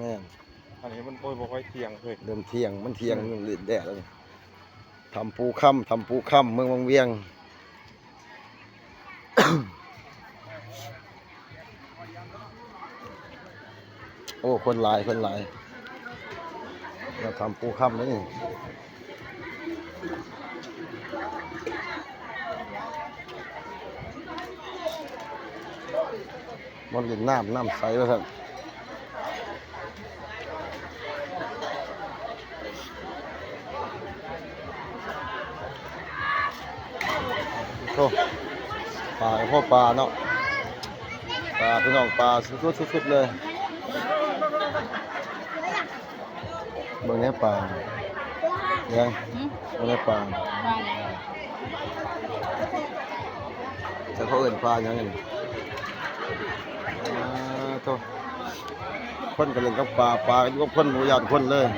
ແມ່ນ ອັນນີ້ມັນ ໂອ້ຍ ບໍ່ຄ່ອຍທ່ຽງເລີຍ ເລີ່ມທ່ຽງ ມັນທ່ຽງ ອືມ ເລີ່ມແດດແລ້ວນີ້. ຖ້ຳພູຄຳ ຖ້ຳພູຄຳ ເມືອງວັງວຽງ. ໂອ້ ຄົນຫຼາຍ ຄົນຫຼາຍ ມາຖ້ຳພູຄຳເດ້ນີ້. ມາຫຼິ້ນນ້ຳ ນ້ຳໃສວ່າຊັ້ນ. ໂອ້ ປາກໍພໍປາເນາະ ປາ ພີ່ນ້ອງ ປາສຸດໆ ສຸດໆ ເລີຍ. ເບິ່ງແດ່ປາ ແດງ ຫືມ ເບິ່ງແດ່ປາ ປາຫຍັງ ຈັກເຂົາເອີ້ນປາຫຍັງນີ້. ອາ ໂທ້ ຄົນກໍຫຼິ້ນກັບປາ ປາກໍຢູ່ກັບຄົນ ບໍ່ຢ້ານຄົນເລີຍ.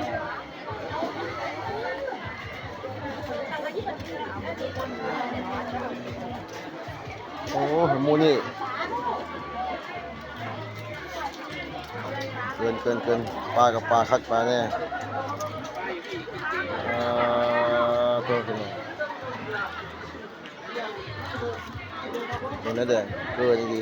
ໂອ້ ໝູ່ນີ້ ເກີນ ເກີນ ເກີນ ປາກັບປາ ຄັກປາແນ່. ເອີ ໂທ້ ເປັນຫຍັງ ເປັນແນວໃດ ເກີນອີ່ຫຼີ.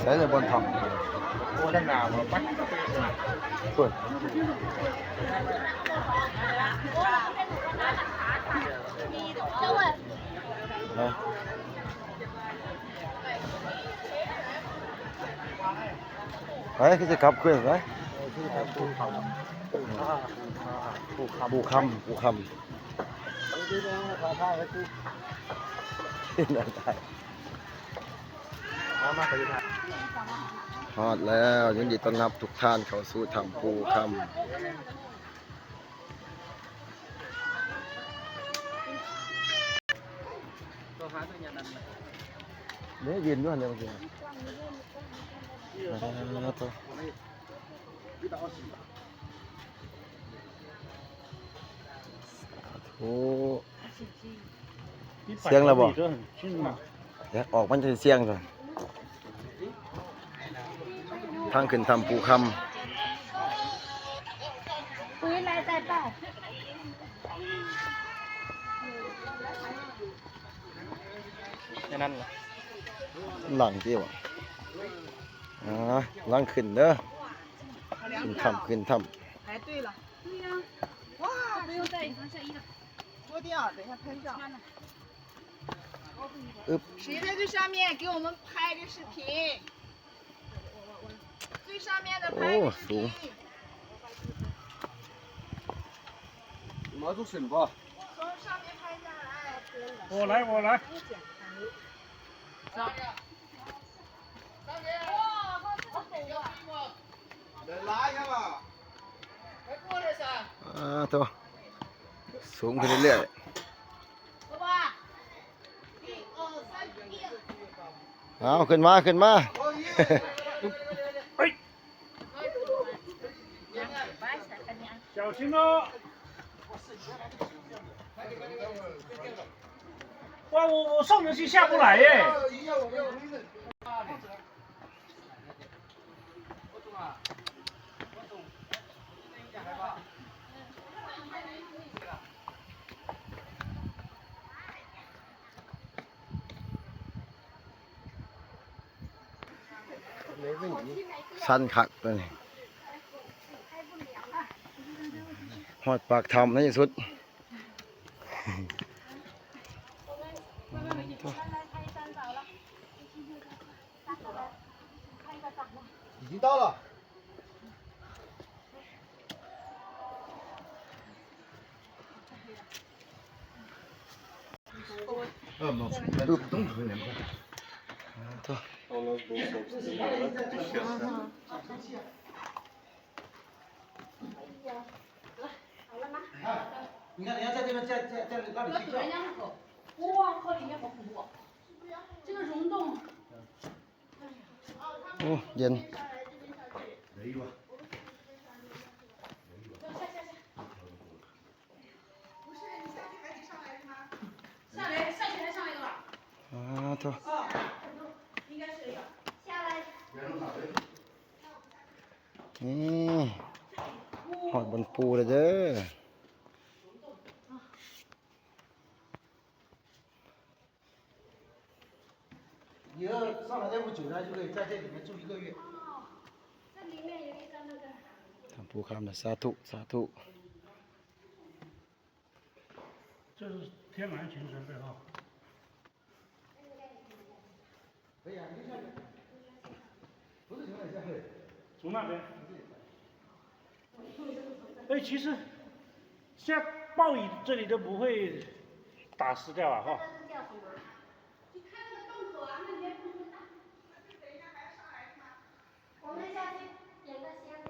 ໃສລະບ່ອນຖ້ຳ ໂອ້ ດ້ານໜ້າບໍ່ ໄປ ພຸ້ນ ນະ ໄປ ຄືຈະກັບຄືນໄປ ພູຄຳ ພູຄຳ ພູຄຳ. ຮອດແລ້ວ ຍິນດີຕ້ອນຮັບທຸກທ່ານເຂົ້າສູ່ຖ້ຳພູຄຳ. ເດ້ ຢືນຢູ່ຫັ້ນເດ້ ເມື່ອກີ້ ໂອ້ ສຽງແລ້ວບໍ່? ອອກມັນຈະສຽງ ທາງຂຶ້ນຖ້ຳພູຄຳ. ແນວນັ້ນລະ ຫຼັງຕິວະ ອ່າ ຫຼັງຂຶ້ນເດີ ຂຶ້ນຖ້ຳ ຂຶ້ນຖ້ຳ. 谁在最上面给我们拍个视频？最上面的拍个视频。 ໂອ້ ສູງ ມາທຸກເສັ້ນບໍ່? 从上面拍下来。 ໂອ້ ຫຼາຍ ໂອ້ ຫຼາຍ. ອ່າ ໂທ້ ສູງຂຶ້ນເລື້ອຍໆ. ເອົາ ຂຶ້ນມາ ຂຶ້ນມາ. 小心哦！哇，我，我上不去，下不来耶。 ຊັນຄັກຕົວນີ້ ຮອດປາກຖ້ຳໃນທີ່ສຸດ. 已经到了。 Ага. 你看人家在这边，在在在那里睡觉。哇，靠，里面好恐怖啊！这个溶洞。ໂອ້ ເຢັນ 下来，下去还上来一个吧。啊，对。哦，应该是要下来。นี่ฮอดบอนປູແລ້ວເດີ. 你要上来待不久呢，就可以在这里面住一个月。哦，这里面有一个那个。 ທ່ານຜູ້ຄ້ຳນະ ສາທຸ ສາທຸ. 这是天然泉水对哈。可以啊，你就下去。不是从哪下去？从那边。哎，其实下暴雨这里都不会打湿掉啊，哈。那是叫什么？